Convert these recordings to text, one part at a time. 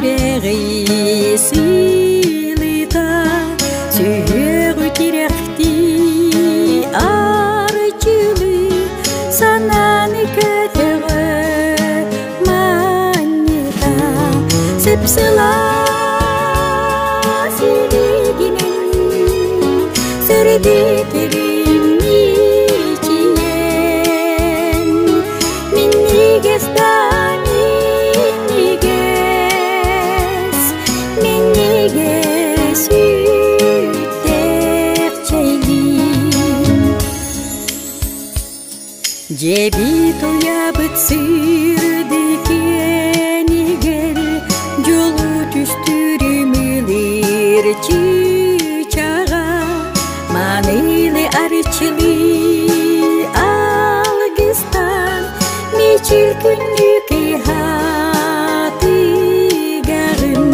сүрэҕи сыылыта, сүһүөҕү тирэхтии арчылыы, санааны көтөҕө манньыта, сып-сылаас илиигинэн сырдык мичийэн, минньигэс да минньигэс, минньигэс үүттээх чэйгин. Дьэбит уйабыт сырдык иэнигэр дьолу түстүүрүмүлүр чыычаҕа маанылы арчылыы алгыстан мичил күннүк ыһаатыгарын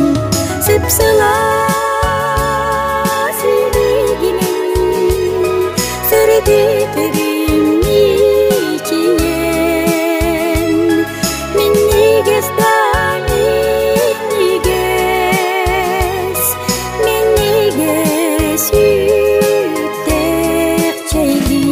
сып-сылаас илиигинэн сырдык мичийэн, минньигэс да минньигэс, минньигэс үүттээх чэйгин.